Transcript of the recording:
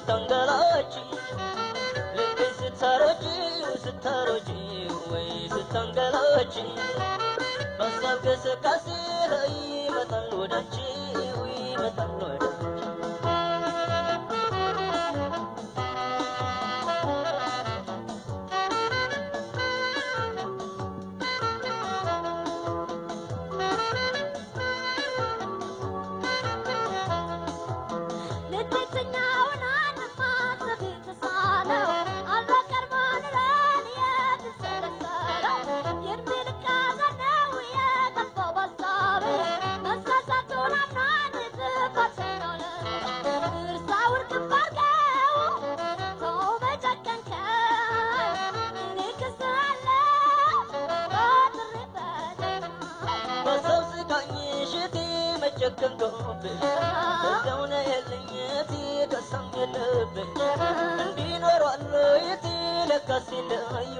ስታንገላች ልቤ ስታሮጪ ስታሮጪ ወይ ስታንገላች በሀሳብ ግስጋሴ ይመጣል ወዳንቺ ይመጣል ወዳንቺ። ጨከንኩብሽ በዛው ነው ያለኝ እቲ ከሳም የለብኝ እንዲኖራለሁ እቲ ለካስ ሲለዩ።